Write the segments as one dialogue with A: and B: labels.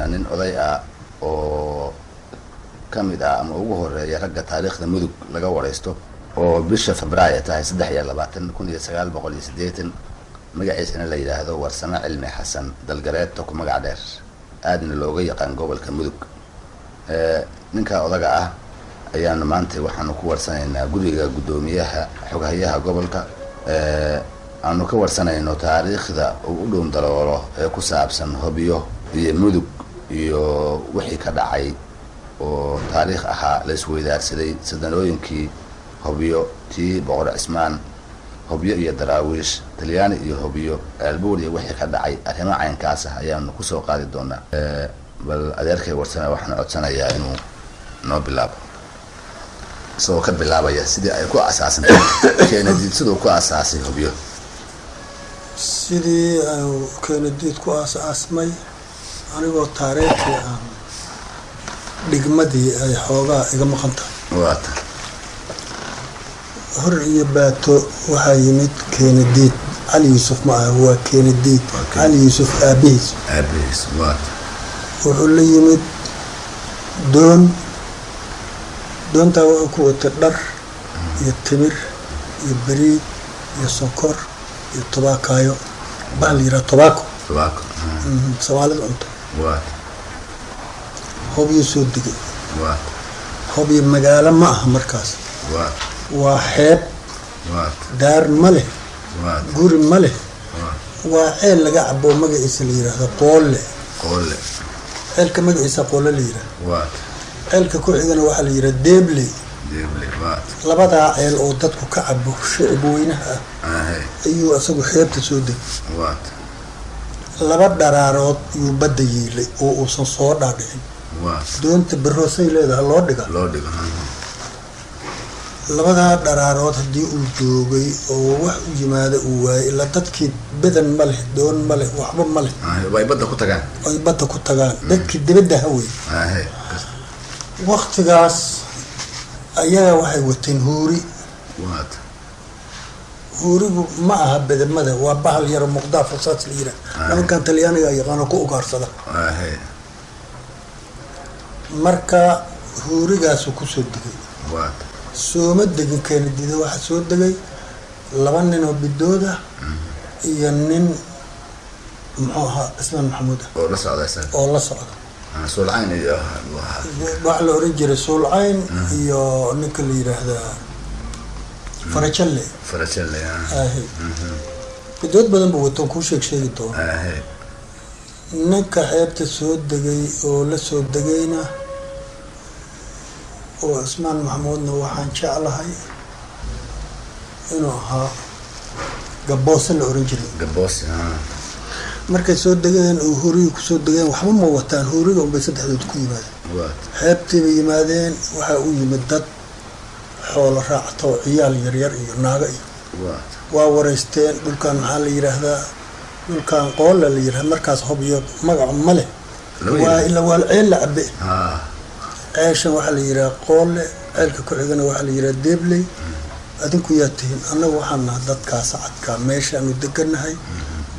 A: warsanaynaa nin oday ah oo ka mid ah ama ugu horeeya ragga taariikhda Mudug laga waraysto, oo bisha Febraayo tahay 23 1980, magaciisana la yidhaahdo Warsame Cilmi Xasan Dalgareedto, ku magac dheer, aadna looga yaqaan gobolka Mudug. Ninka odaga ah ayaanu maanta waxaanu ku warsanaynaa guriga guddoomiyaha xoghayaha gobolka, aanu ka warsanayno taariikhda uu u dhuun daloolo ee ku saabsan Hobyo iyo Mudug iyo wixii ka dhacay oo taariikh ahaa la isweydaarsaday sadanooyinkii Hobyo, tii Boqor Cismaan, Hobyo iyo Daraawiish, Talyaani iyo Hobyo, Ceelbuur iyo wixii ka dhacay. Arrimo caynkaas ah ayaanu kusoo qaadi doonaa. Bal adeerkay Warsame waxaan codsanayaa inuu noo bilaabo, isagoo ka bilaabaya sidii ay ku asaasantay Keenadiid, siduu ku asaasay Hobyo.
B: Sidii uu Keenadiid ku aas-aasmay, anigoo taariikhii aan dhigmadii ay xoogaa iga maqan tahay.
A: Waata.
B: Hor iyo baato waxaa yimid Keenadiid Cali Yuusuf. Ma aha, waa Keenadiid Cali Yuusuf aabihiis.
A: Aabihiis, waata.
B: Wuxuu la yimid doon. Doontaa wuxuu ku watay dhar iyo timir iyo bariid iyo sonkor iyo tobaakaayo, bahal yiraa tobaako.
A: Tobaako.
B: Soomaalida cunto.
A: Waata.
B: Hobyuu soo degay.
A: Waata.
B: Hobyo magaalo ma aha markaas.
A: Waata.
B: Waa xeeb.
A: Waata.
B: Daar ma leh.
A: Waata.
B: Guri ma leh.
A: Waata.
B: Waa ceel laga cabo, magaciisa la yidhaahdo Qoolle.
A: Qoole.
B: Ceelka magaciisa Qoole la yidhahdo.
A: Waata.
B: Ceelka ku xigana waxaa la yidhaha Deebley.
A: Deeble, waata.
B: Labadaa ceel oo dadku ka cabo, shicib weynaha ah, ayuu isagu xeebta soo degay.
A: Waata.
B: 2 dharaarood yuu badda yiilay oo uusan soo dhaadhicin.
A: Waata.
B: Doonta baroosay leedahay loo dhiga.
A: Loo dhigo.
B: Labadaa dharaarood haddii uu joogay oo wax u yimaada uu waayay, ilaa dadkii bedan ma leh, doon ma leh, waxba ma leh.
A: Way badda ku tagaan.
B: Ay badda ku tagaan dadkii dibadda hawey. Waktigaas ayaga waxay wateen huuri.
A: Waata.
B: Huurigu ma aha bedamada, waa bahal yaro muqdaafo saas la yiraa, nimankan Talyaaniga yaqaano ku ugaarsada. Marka huurigaasuu kusoo degay.
A: Waata.
B: Sooma degin Keenadida, waxaa soo degay laba nin oo bidooda iyo nin muxuu ahaa Cismaan Maxamuud ah.
A: Oo la socda isaga.
B: Oo la socda.
A: Suulcayn iyo
B: waxaa la oran jiray Suulcayn iyo ninka la yidhaahdaa Farajalle.
A: Farajalle.
B: Ahe, bidood badan buu watoon kuu sheeg sheegi doono. Ninka xeebta soo degay oo la soo degayna oo Cismaan Maxamuudna waxaan jeclahay inuu ahaa Gaboose la oran jiray.
A: Gaboose.
B: Markay soo degeen oo huuriga kusoo degeen, waxba ma wataan, huuriga unbay saddexdood ku yimaadeen. Xeebtiibay yimaadeen, waxaa u yimid dad xoolo raacto oo ciyaal yaryar iyo naago iyo waa wareysteen. Dhulkan maxaa la yidhaahdaa? Dhulkan Qoola la yidhahda. Markaas Hobyo magaco ma leh. Waa ila waa ceel la cabe. Ceeshan waxaa la yidhaha Qoole, ceelka ku xigana waxaa la yidhaha Deebley. Adinku yaa tihiin? Annagu waxaan naha dadkaa sacadka, meeshaanu deganahay,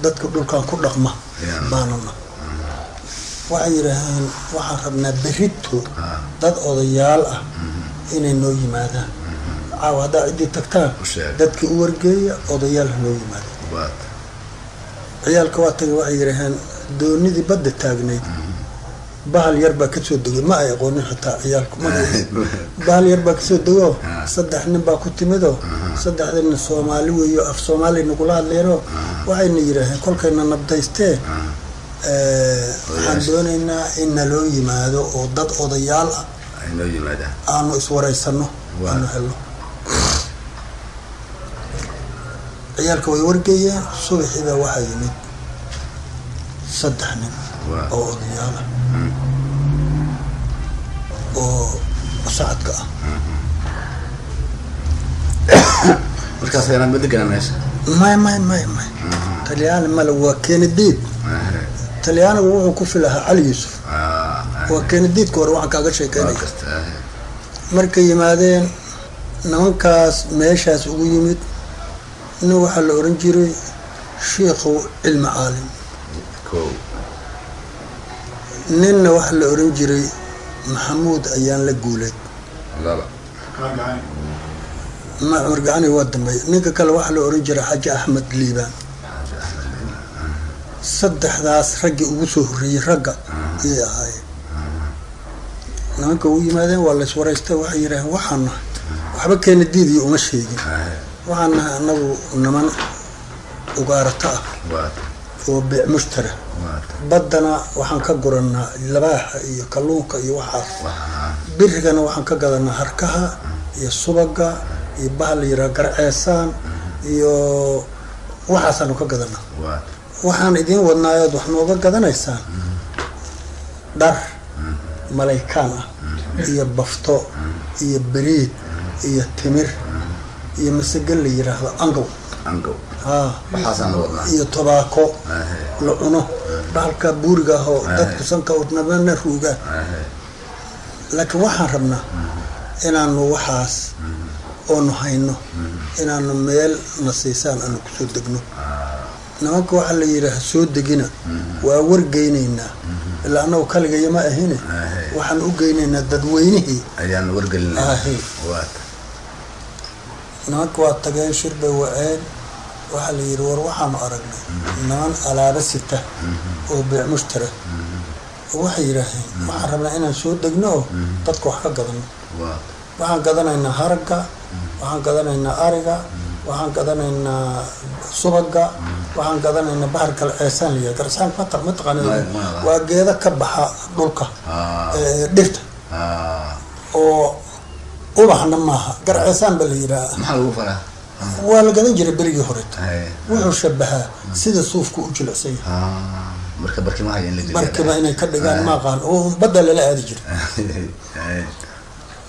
B: dadka dhulkan ku dhaqma baanuna. Waxay yidhaaheen waxaan rabnaa berito dad odayaal ah inay noo yimaadaan. Caawa haddaa ciddii tagtaan, dadkii u wargeeya, odayaal ha noo yimaadaan. Ciyaalka waa tagay, waxay yidhaaheen doonidii badda taagnayd bahal yar baa kasoo degay. Ma ay aqoonin xitaa ciyaalku magaciisa. Bahal yar baa kasoo dego, saddex nin baa ku timidoo, saddexda nin Soomaali weeyo, af Soomaali nagula hadleenoo, waxayna yidhaaheen kolkayna nabdaystee waxaan doonaynaa in naloo yimaado oo dad odayaal ah
A: aynoo yimaadaan,
B: aanu iswareysano, aanu helno. Ciyaalka way wargeeyeen. Subaxii baa waxaa yimid saddex nin oo odayaal ah oo sacadka ah.
A: Markaas ayaan ma deganaa meesha?
B: May, may, may, may, Talyaani male, waa Keenadiid. Talyaanigu wuxuu ku filahaa Cali Yuusuf. Waa Keenadiidka hore waxaan kaaga sheekeynaya. Markay yimaadeen nimankaas meeshaas ugu yimid, nin waxaa la oran jiray Shiikhow Cilmi Caalim.
A: Kow.
B: Ninna waxaa la oran jiray Maxamuud ayaan la guuleed.
A: Laba.
B: Ma Cumar Gacani waa dambeeya. Ninka kale waxaa la oran jiray Xaaji Axmed Liibaan. Saddexdaas raggii ugu soo horreeyey ragga ayay ahaayeen. Nimanka u yimaadeen, waa layswaraystay. Waxay yidhaaheen, waxaan nahay waxba keena diidiyo uma sheegin, waxaan nahay annagu niman ugaarata ah oo beec mushtara. Baddana waxaan ka gurannaa labaaxa iyo kalluunka iyo waxaas. Birigana waxaan ka gadanaa harkaha iyo subaga iyo bahal la yidhaha garceesaan iyo waxaasaanu ka gadanaa. Waxaan idiin wadnaayood wax nooga gadanaysaan dhar malaykaan ah iyo bafto iyo beriid iyo timir iyo masage la yiraahdo angow.
A: Angow.
B: Haa.
A: Waxaasaan la wadnaa.
B: Iyo tobaako la cuno, bahalka buuriga ahoo dadku sanka nabana ruugaan. Laakiin waxaan rabnaa inaanu waxaas oonu hayno inaanu meel na siisaan aanu kusoo degno. Nimanka waxaa la yidhaaha, soo degina, waa wargeynaynaa, ilaa annagu kaligaya ma ahine, waxaan u geynaynaa dadweynihii
A: ayaan wargelinaa.
B: Ahe. Nimanka waa tageen, shir bay waceen. Waxaa la yidhi, war waxaanu aragnay niman alaaba sita oo beec mushtara, oo waxay yidhaaheen waxaan rabnaa inaan soo degno oo dadka wax ka gadano. Waxaan gadanaynaa haragga, waxaan gadanaynaa ariga, waxaan gadanaynaa subaga, waxaan gadanaynaa bahar kale ceesaan la yidhaha. Garcesaan ma taqaanid?
A: Ma.
B: Waa geedo ka baxa dhulka, dhirta oo ubaxna maaha, garceesaan ba la yidhaha.
A: Maxaa lagu falaa?
B: Waa la gadan jiray berigii horeeto. Wuxuu shabahaa sida suufku u jilicsan yahay.
A: Marka barkimaha in la geliyo.
B: Barkiba inay ka dhigaan maaqaan, oo badda lala aadi jiray.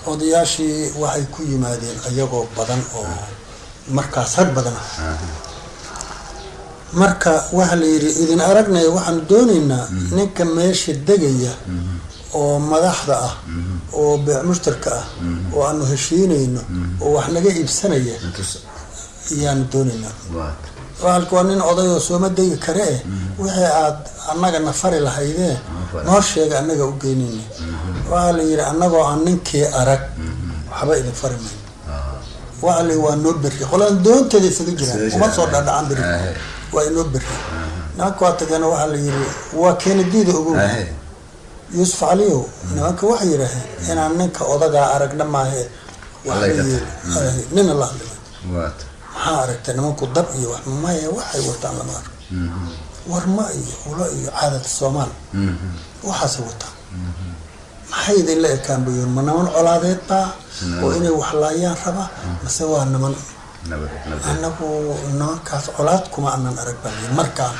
B: Odayaashii waxay ku yimaadeen ayagoo badan oo markaas rag badan ah. Marka waxaa la yidhi, idin aragnaya, waxaanu doonaynaa ninka meesha degaya oo madaxda ah oo beec mushtarka ah oo aanu heshiinayno oo wax naga iibsanaya
A: Tus.
B: iyaanu doonaynaa. Bahalka waa nin oday oo sooma degi kare eh, wixii aad annaga na fari lahaydee
A: fari.
B: Noo sheega, annaga u geynayna. Waxaa la yidhi, annagoo aan ninkii arag waxba idin fari mayno. Waxaa la yidhi, waa noo berri, qoladan doonteeda isaga jiraan,
A: Isaga
B: uma
A: jiraan.
B: soo dhadhacan berri. Waa inoo berri. Nimanka waa tageena, waxaa la yidhi, waa Keenadiida ogow. Yuusuf Caliyow, nimanka waxay yidhaaheen inaan ninka odagaa aragna maahe waxba
A: Alla
B: yeeli nina la hadlima. Maxaa aragtay nimanku? Dab iyo wax maya, waxay wataan lama arko, warma iyo ulo iyo caadada Soomaal waxaasay wataan. Maxay idinla ekaan buyin? Ma niman colaadeed baa oo inay wax laayaan raba mase waa niman
A: Nabad nabad.
B: Annagu nimankaas colaad kuma anan arag baa layidhi markaan,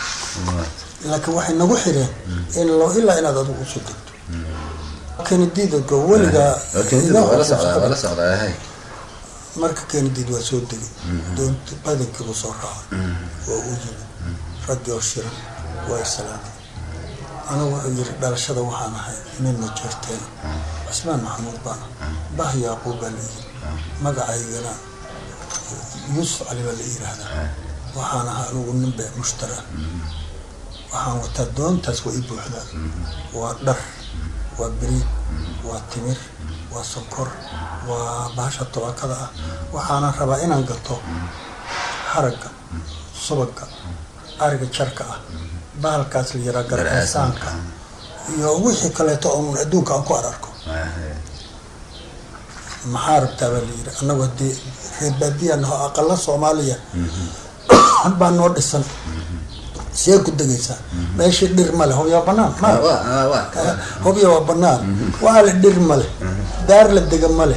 B: laakiin waxay nagu xireen in loo ilaa inaad adigu usoo degto. Kenediidgo weligaa
A: Keenadiid
B: iga
A: waa la
B: xusuusta.
A: socdaa, waa la socdaa.
B: Marka Kenediid waa soo degay, doonti badankiibuu soo raacay, waa u yimid raggii oo shiran, waa islaamay. Anigu wuxuu yidhi, dhalashada waxaan ahay nin Majeerteen, Cusmaan Maxamuud baan ah, Bah Yaaquub baa la yidhi, magacaygana Yuusuf Cali baa la yidhaahdaa. Waxaan ahaa anigu nin beec mushtara ah. Waxaan wataa doontaas, waa ii buuxdaa, waa dhar, waa beriid, waa timir, waa sonkor, waa bahasha tobaakada ah. Waxaana rabaa inaan gato haragga, subaga, ariga jarka ah, bahalkaas la yiraa garceesaanka iyo wixii kaleeto oon adduunka aan ku ararko. Maxaa rabtaa baa la yidhi. Annagu haddii reer baadiya naho, aqala Soomaaliya baa noo dhisan, see ku degaysaa? Meeshii dhir male, hobyaa banaan ma hobya waa banaan, waxaa la dhir male, daar la dega male.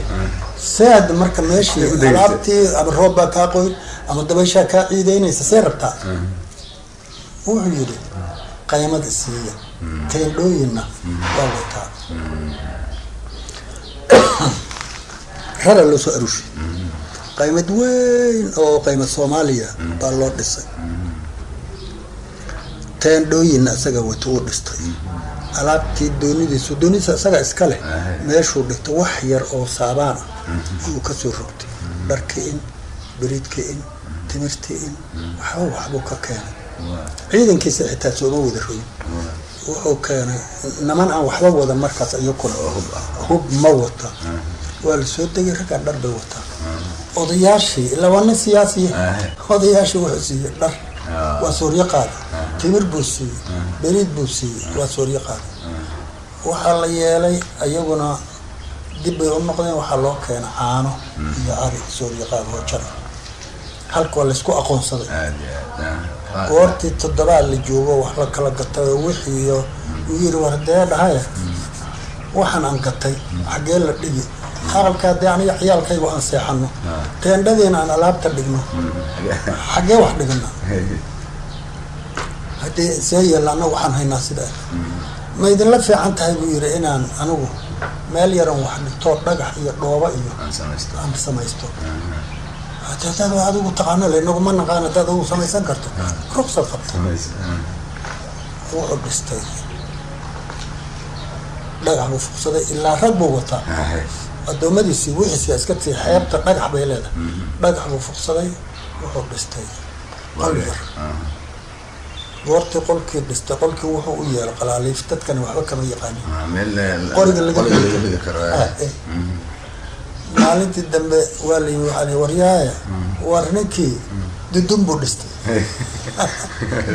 B: Sead marka meeshii
A: ku degaysa?
B: Alaabtii ama roob baa kaa qoyn ama dabayshaa kaa ciideynaysa, see rabtaa? Wuxuu yidhi, qaymad isiiya, teendhooyinna waa wataa. Rara loo soo arushay, qaymad weyn oo qaymad Soomaaliya baa loo dhisay, teendhooyinna isaga wata uu dhistay. Alaabtii doonidiisu, doonidiisa isaga iska leh, meeshuu dhigtay wax yar oo saabaan ah ayuu kasoo rogtay, dharkii in, beriidkii in, timirtii in, waxba waxbuu ka keenay. Ciidankiisa xitaa sooma wada rogin. Wuxuu keenay niman aan waxba wada markaas, iyakuna
A: oo hub ah.
B: Hub ma wata. Waa la soo degay, raggaan dhar bay wataa. Odayaashii, ilaa waa nin siyaasiya, odayaashii wuxuu siiyey dhar, waa sooryo qaaday. Timir buu siiyey, beriid buu siiyey, waa sooryo qaaday. Waxaa la yeelay, iyaguna dib bay u noqdeen. Waxaa loo keenay caano iyo ari, sooryo qaad oo jara. Halka waa laysku aqoonsaday.
A: Aad iyo aad.
B: Goortii toddobaad la joogo, wax la kala gatay oo wixii uu yiri, war dee dhahaya, waxaan aan gatay xaggee la dhigi? Aqalkaa dee aniga ciyaalkaygu aan seexano, teendhadiina aan alaabta dhigno, xaggee wax dhigana? Haddii see yeella, annagu waxaan haynaa sida ma idinla fiican tahay, buu yiri, inaan anigu meel yaran wax dhigto, dhagax iyo dhooba iyo
A: aan samaysto.
B: Aan samaysto. Hadaad adigu taqaano le, inagu ma naqaan, haddaad adigu samaysan karto, ruqsad qabto.
A: Samaysto.
B: Wuxuu dhistay, dhagax buu fuqsaday, ilaa rag buu wataa, addoommadiisii wixiisi iska tii. Xeebta dhagax bay leedahay. Dhagax buu fuqsaday, wuxuu dhistay qol yar. Goortii qolkii dhistay, qolkii wuxuu u yeelay qalaaliif. Dadkani waxba kama yaqaanin.
A: Meel
B: qoriga laga
A: qoriga laga ridi karo.
B: Maalintii dambe waa la yimi, waxaa la waryaaya, war ninkii dudun buu dhistay,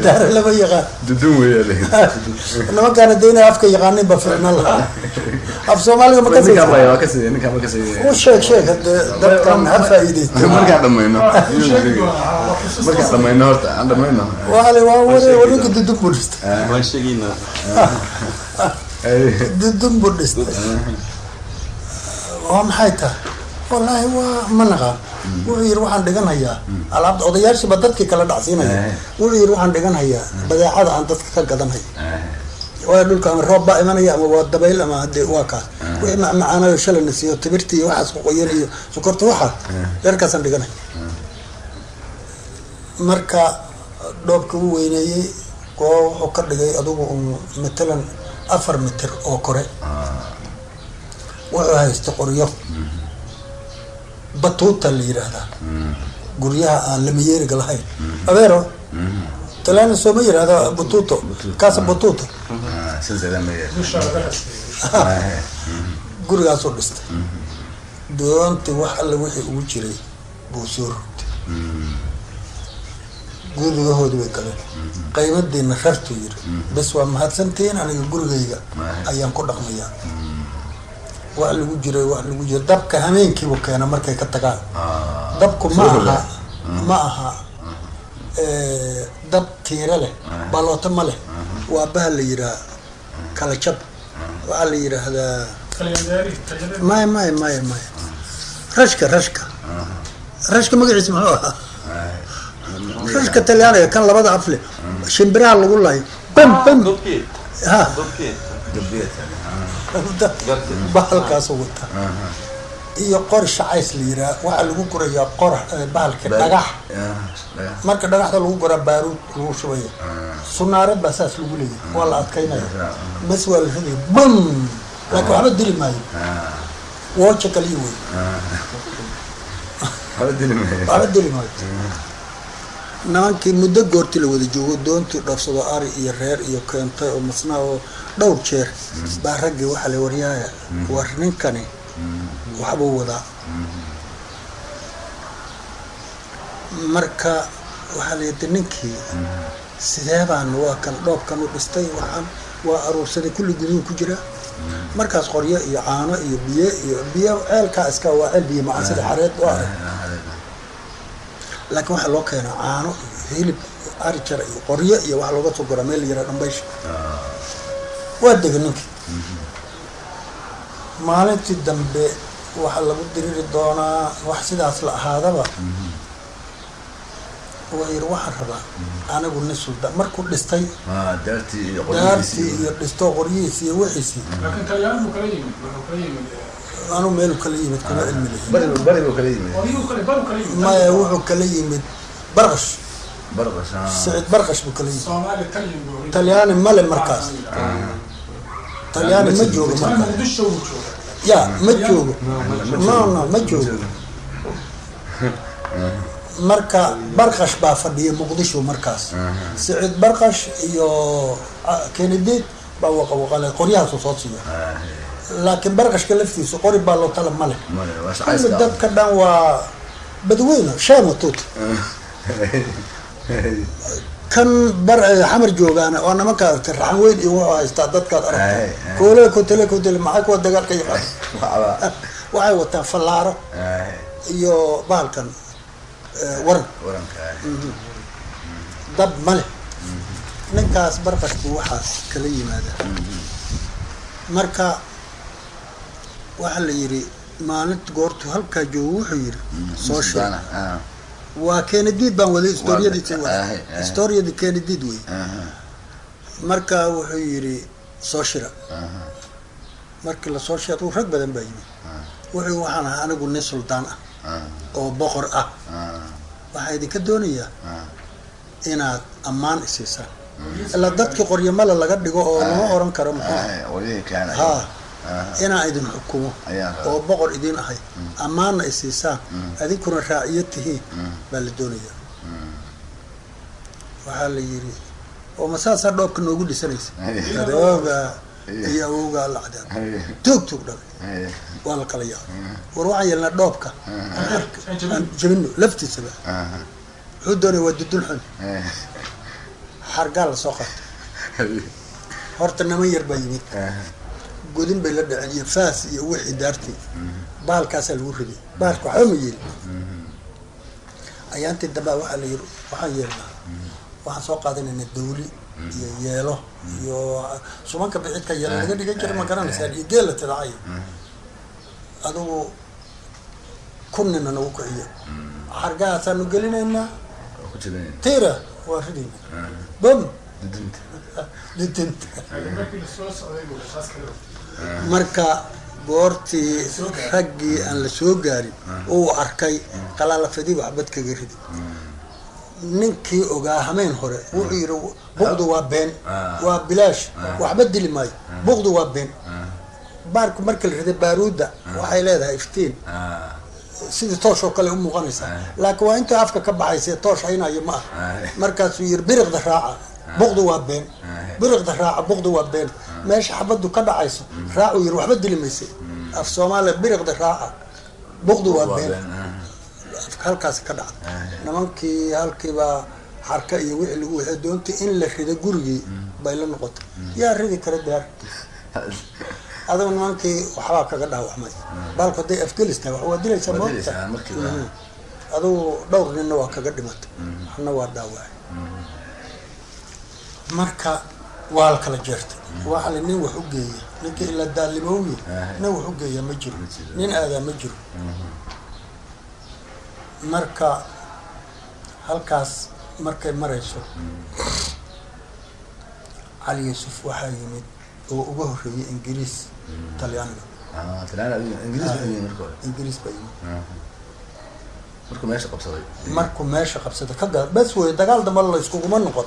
B: daare lama yaqaan.
A: Dudun weeyaa.
B: Nimankaana dee inay afka yaqaanin ba ficna lahaa. Af Soomaaliga ma
A: Ninkaan
B: kasaysa?
A: waa kasii, ninkaan ma kasii.
B: U sheeg, sheeg hadee, dadkan ha faa'iideysta.
A: Markaan dhamayno, markaan dhamayno, horta aan dhamayno.
B: Waa le, waa ware, war ninka dudun buu dhistay.
C: Waan sheegaynaa.
B: Dudun buu dhistay, waa maxay tahay? Wallaahi waa ma naqaan. Wuxuu yidhi, waxaan dhiganhayaa alaabta. Odayaashiiba dadkii kala dhacsiinaya. Wuxuu yidhi, waxaan dhiganhayaa badeecada aan dadka ka gadanhayo, waayo dhulka ama roob baa imanaya ama waa dabayl ama hadee waa kaas. Wixii macmacaanayo shalana siiyo, timirta iyo waxaas qoyan iyo sokorta, waxaas reerkaasaan dhiganay. Marka dhoobka u weyneeyey oo wuxuu ka dhigay adigu un matalan 4 mitir oo kore. Wuxuu haystay qoryo batuuta la yidhaahdaa, guryaha aan lamayeeriga lahayn. Abeero Talyaani sooma yidhahda batuuto? Kaasa batuuta. Gurigaasuu dhistay. Doontii wax alle wixii ugu jiray buu soo rogtay. Gurigahoodi bay galeen. Qaymadiina rartuu yiri, bes waa mahadsantihiin, aniga gurigayga ayaan ku dhaqmayaa. Wax lagu jiray, wax lagu jiray, dabka hameenkiibuu keena markay ka tagaan. Dabku ma aha, ma aha dab tiire leh, balooto ma leh. Waa baha la yihaha kala jab, waxaa la yidhaahdaa, maya, maya, maya, maya, rashka, rashka, rashka magaciisa muxuu ahaa? Rashka Talyaaniga, kan labada af leh, shimbiraha lagu layo, bam bam. Ha, bahalkaasuu wataa iyo qori shacays la yihaha. Waxaa lagu gurayaa qora bahalka dhagax. Marka dhagaxda lagu guraa, baaruud lagu shubaya, sunaareed baa saas lagu leeyahay, waa la adkaynaya, bas waa la ridaya, bam. Laakiin waxba dili maayo, wooja kaliya wey. Waxba dili maayo. Nimankii muddo goortii la wada joogo, doontii dhoofsado, ari iyo reer iyo keentay oo masnaa oo dhowr jeer baa raggii waxaa la waryaaya, war ninkani waxbuu wadaa. Marka waxaa la yidhi, ninkii sidee baan, waa kan dhoobkan u dhistay, waxaan waa aruursaday, kulli guduhu ku jira. Markaas qoryo iyo caano iyo biyo iyo biyo, ceelkaa iska waa ceel biyo macaan sida xareed waa arag, laakiin waxaa loo keenaa caano iyo hilib ari jara iyo qoryo iyo waxaa looga soo goraa meel la yiraa Dhambaysha. Waa dega ninkii. Maalintii dambe waxaa lagu diriri doonaa wax sidaas la ahaadaba. Wuxuu yidhi, waxaan rabaa anigu nin sulda. Markuu dhistay
A: daartii iyo
B: daartii iyo dhisto qoryihiisi iyo wixiisii.
D: Laakiin Talyaani buu kala yimid, wuxuu kala yimid.
B: Anuu meelu kala yimid kuma cilmi lihin.
A: Bari, bari buu kala yimid.
D: Qoryuhu kale baru kala yimid.
B: Maya, wuxuu kala yimid Barqash.
A: Barqash.
B: Siciid Barqash buu kala yimid.
D: Soomaali Talyan buu.
B: Talyaani male markaas, Talyaani ma joogo markaas.
D: Muqdisho wuu jooga.
B: Ya, ma joogo, no, no, ma joogo marka. Barqash baa fadhiya Muqdisho markaas, Siciid Barqash iyo Kenediid. Baa waqawaqale qoryahaasuu soo siiya, laakiin barqashka laftiisa qori baa loo tala male.
A: Male, waa
B: Kulli
A: shaqaysta.
B: Dadka dhan waa badweyne sheema tuut kan bar xamar joogaana waa nimanka aragtay, raxan weyn iyo wuxuu haystaa dadkaad aragtay.
A: Ay, ay.
B: Koole kotele kotele, maxay kuwa dagaalka yaqaan?
A: Waxba.
B: Waxay wataan fallaaro iyo bahalkan waran.
A: Waranka.
B: Dab ma leh ninkaas barqashku, waxaas kala yimaada. Marka waxaa la yidhi maalinta goortu halkaa joogo wuxuu yidhi soo sheeg.
A: Suldaana,
B: Waa Keenadiid baan waday istoriyadiisi.
A: Ahe, ahe.
B: Istoriyadii Keenadiid wey. Marka wuxuu yidhi soo shira. Markii lasoo shira, uu rag badan baa yimid. Wuxuu waxaan ahaa anigu nin suldaan ah oo boqor ah. Waxaa idinka doonayaa inaad ammaan isiisaan, ilaa dadkii qoryamala laga dhigo oo lama oran karo muxuu.
A: Qoryihii keenay.
B: Ha, inaan idin xukumo
A: Ayaan rabaa.
B: oo boqor idin ahay, ammaanna isiisaan, adinkuna raaciyo tihiin baa la doonayaa. Waxaa la yidhi oo masaasaa dhoobka noogu dhisanaysa, adooga iyo awowgaa la cadaab, toog toog dhalay, waa la kala yaabay. War waxaan yeelnaa dhoobka aan jabino laftiisaba. Wuxuu doonaya waa dudun xun, xargaa la soo qaatay. Horta niman yar baa yimid, godin bay la dhaceen iyo faas iyo wixii daartii baalkaasaa lagu riday. Baalka waxba ma yeelin. Ayaantii dambaa waxaa la yiri waxaan yeelnaa, waxaan soo qaadanaynaa dawli iyo yeelo iyo sumanka bixidka yeelo laga dhigan jiray, ma garanaysaan, iyo geel la tidacay. Adigu kun nina nagu kiciyo, xargahaasaanu gelinaynaa.
A: Ku jabinayna.
B: Tira waa ridayna bam.
A: Dudunta.
B: Dudunta.
D: Laakiin markii la soo socday buu rasaas kala waday.
B: Marka goortii raggii aan la soo gaarin uu arkay qalaalafadii waxbad kaga riday. Ninkii ogaa hameen hore wuxuu yidhi buqdu waa been, waa bilaash, waxba dili maayo, buqdu waa been. Baarku marka la riday baaruudda waxay leedahay iftiin, sidii toosh oo kale u muuqanaysaa, laakiin waa intuu afka ka baxaysa toosh haynayo ma ah. Markaasuu yiri biriqda raaca, buqdu waa been, biriqda raaca, buqdu waa been, meesha xabaddu ka dhacayso raacuu yiri, waxba dili maysay. Af Soomaaliya biriqda raaca, buqdu waa been, halkaasi ka dhacda. Nimankii halkiibaa xarka iyo wixii lagu waxay doontay in la rido gurigii bay la noqotay. Yaa ridi kara daar? Adigu nimankii waxbaa kaga dhaawacmay. Baalku hadday afgelis tahay wax waa dilaysaa.
A: Waa
B: moogta
A: dilaysaa markiiba.
B: Adigu dhowr ninna waa kaga dhimatay, waxna waa dhaawacay. Marka waa la kala jeertay. Waxa la nin wax u geeya ninka ilaa daalimowye, nin wax u geeya ma jiro,
A: jiro.
B: Nin aadaa ma jiro. Marka halkaas markay marayso, Cali Yuusuf waxaa yimid oo uga horreeyey Ingiriis Talyaaniga.
A: Talyaani, Ingiriis baa yimid marka hore.
B: Ingiriis baa yimid.
A: Markuu meesha qabsaday.
B: Markuu meesha qabsaday ka gaa bes wey, dagaal dambe la iskuguma noqon.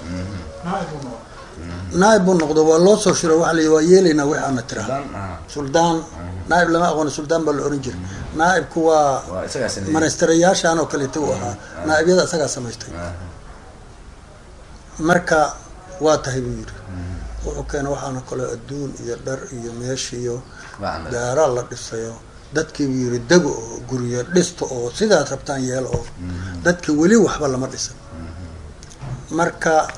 D: Naa'ib buu noqday.
B: Naa'ib buu noqdo, waa loo soo shiro, waxaa la yidhi waa yeelaynaa wixii aana tiraa.
A: Suldaan.
B: Suldaan naa'ib lama aqooni, suldaan baa la oran jiray. Naa'ibku waa
A: Waa isagaa sameeyey.
B: Ministerayaashan oo kaleeta uu ahaa, naa'ibyada isagaa samaystay. Marka waa tahay buu yidhi, wuxuu keenay waxaana kaloo adduun iyo dhar iyo meesha iyo
A: Waa camal.
B: Daaraa la dhisayo. Dadkii buu yidhi dego oo guryo dhisto oo sidaad rabtaan yeelo, oo dadka weli waxba lama dhisan. Marka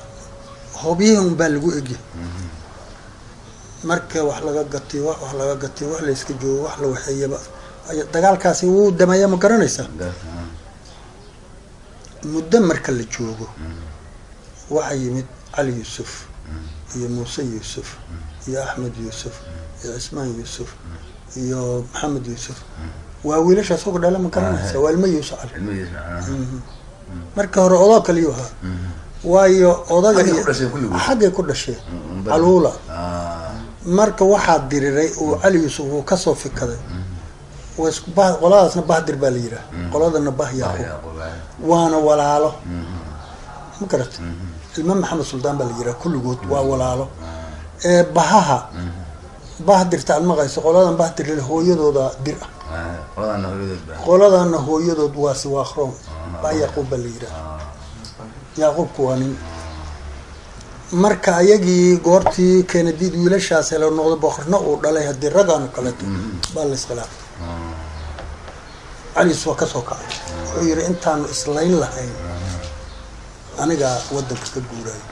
B: hobyihii un baa lagu egyahay. Marka wax laga gatiyo, wax laga gatiyo, wax layska joogo, wax la waxeeyaba, dagaalkaasi wuu dameeya, ma garanaysaa? Muddo marka la joogo waxaa yimid Cali Yuusuf iyo Muuse Yuusuf iyo Axmed Yuusuf iyo Cismaan Yuusuf iyo Maxamed Yuusuf. Waa wiilashaas uga dhala, ma garanaysa? Waa ilmo Yuusuf Cali.
A: Ilmihiisa.
B: Marka hore odoo kaliyuu ahaa, waayo odaga
A: Xaggay
B: iyo
A: ku dhasheen kulligood?
B: Xaggay ku dhasheen Caluula. Marka waxaa diriray uu Cali Yuusuf uu kasoo fikaday waa isku qoladaasna Bahdir baa la yidhaah, qoladana Bah Yaaqub, waana walaalo, ma garata? Ilmo Maxamed Suldaan baa la yidhaha, kulligood waa walaalo. Ee bahaha Bahdirta aad maqayso, qoladan Bahdir hooyadooda dir ah.
A: Qoladana hooyadood baa.
B: Qoladana hooyadood waa Siwaakroon. Bah Yaquub baa la yidhaha. Yaquubku waa nin. Marka ayagii goortii Keenadiid wiilashaas helo noqdo, boqorna uu dhalay, haddii raggaan kaleeto baa la iskhilaafay. Cali Yuusuf waa kasoo kacay, wuxuu yihi, intaanu islayn lahayn anigaa wadanka ka guurayo.